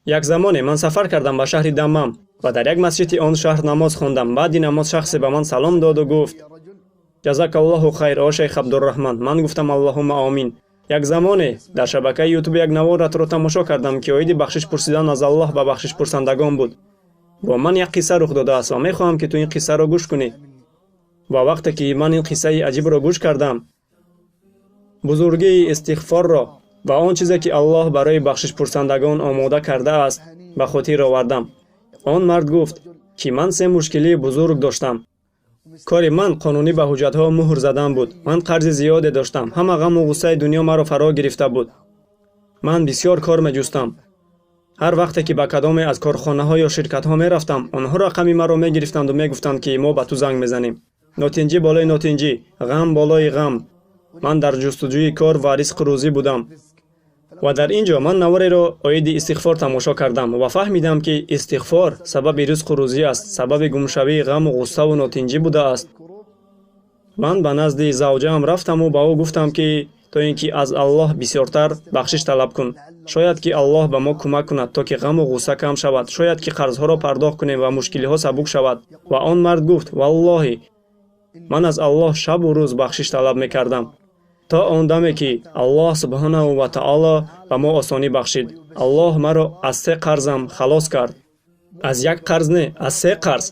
Як замоне ман сафар кардам ба шаҳри Даммам ва дар як масҷиди он шаҳр намоз хондам. Баъди намоз шахсе ба ман салом доду гуфт: «Ҷазакаллоҳу хайр, о шайх Абдурраҳман». Ман гуфтам: «Аллоҳумма омин». Як замоне дар шабакаи Ютуб як наворатро тамошо кардам, ки оиди бахшиш пурсидан аз Аллоҳ ба бахшишпурсандагон буд. Бо ман як қисса рух додааст ва мехоҳам, ки ту ин қиссаро гӯш кунӣ. Ва вақте ки ман ин қиссаи аҷибро гӯш кардам, бузургии истиғфорро ва он чизе, ки Аллоҳ барои бахшишпурсандагон омода кардааст, ба хотир овардам. Он мард гуфт, ки ман се мушкилии бузург доштам. Кори ман қонунӣ ба ҳуҷҷатҳо муҳр задан буд. Ман қарзи зиёде доштам. Ҳама ғаму ғуссаи дунё маро фаро гирифта буд. Ман бисёр кор меҷустам. Ҳар вақте ки ба кадоме аз корхонаҳо ё ширкатҳо мерафтам, онҳо рақами маро мегирифтанду мегуфтанд, ки мо ба ту занг мезанем. Нотинҷӣ болои нотинҷӣ, ғам болои ғам. Ман дар ҷустуҷӯи кор ва ризқу рӯзӣ будам. Ва дар ин ҷо ман навореро оиди истиғфор тамошо кардам ва фаҳмидам, ки истиғфор сабаби ризқу рӯзӣ аст, сабаби гумшавии ғаму ғуссаву нотинҷӣ будааст. Ман ба назди завҷаам рафтаму ба ӯ гуфтам, ки то ин ки аз Аллоҳ бисёртар бахшиш талаб кун. Шояд ки Аллоҳ ба мо кӯмак кунад, то ки ғаму ғусса кам шавад. Шояд ки қарзҳоро пардохт кунем ва мушкилиҳо сабук шавад. Ва он мард гуфт: «Валлоҳи, ман аз Аллоҳ шабу рӯз бахшиш талаб мекардам, то он даме ки Аллоҳ субҳонаҳу ва таоло ба мо осонӣ бахшид. Аллоҳ маро аз се қарзам халос кард. Аз як қарз не, аз се қарз.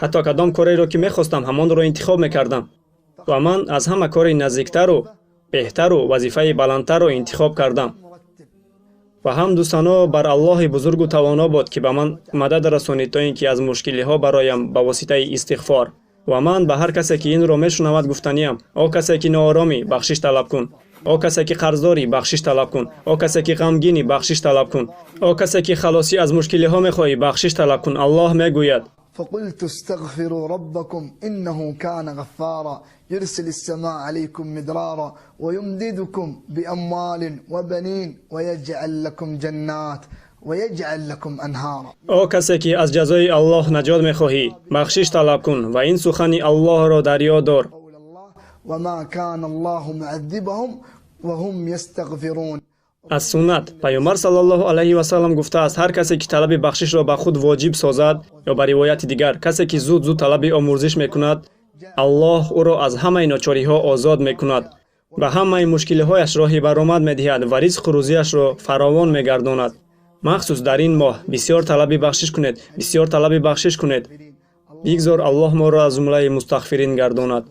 Ҳатто кадом кореро ки мехостам, ҳамонро интихоб мекардам. Ва ман аз ҳама кори наздиктару беҳтару вазифаи баландтарро интихоб кардам. Ва ҳамду сано бар Аллоҳи бузургу тавоно бод, ки ба ман мадад расонид, то ин ки аз мушкилиҳо бароям ба воситаи истиғфор. Ва ман ба ҳар касе, ки инро мешунавад, гуфтаниям: о касе ки нооромӣ, бахшиш талаб кун. О касе ки қарздорӣ, бахшиш талаб кун. О касе ки ғамгинӣ, бахшиш талаб кун. О касе ки халосӣ аз мушкилиҳо мехоҳӣ, бахшиш талаб кун. Аллоҳ мегӯяд: فقلت استغفروا ربكم إنه كان غفارا يرسل السماء عليكم مدرارا ويمددكم بأموال وبنين ويجعل لكم جنات ويجعل لكم أنهارا. О касе ки аз ҷазои Аллоҳ наҷот мехоҳӣ, бахшиш талаб кун ва ин сухани Аллоҳро дар ёд дор: قول الله: وما كان الله معذبهم وهم يستغفرون. Аз суннат Паёмбар саллаллоҳу алайҳи васаллам гуфтааст: ҳар касе ки талаби бахшишро ба худ воҷиб созад, ё ба ривояти дигар, касе ки зуд зуд талаби омӯрзиш мекунад, Аллоҳ ӯро аз ҳамаи ночориҳо озод мекунад, ба ҳамаи мушкилиҳояш роҳи баромад медиҳад ва ризқу рӯзиашро фаровон мегардонад. Махсус дар ин моҳ бисёр талаби бахшиш кунед, бисёр талаби бахшиш кунед. Бигзор Аллоҳ моро аз ҷумлаи мустағфирин гардонад.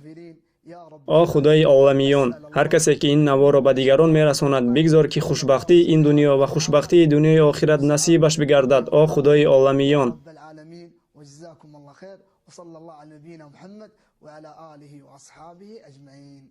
О Худои оламиён, ҳар касе ки ин наворо ба дигарон мерасонад, бигзор ки хушбахтии ин дунё ва хушбахтии дунёи охират насибаш бигардад. О Худои оламиён! رب العالمين، وجزاكم الله خير، وصلى الله على نبينا محمد وعلى آله وأصحابه أجمعين.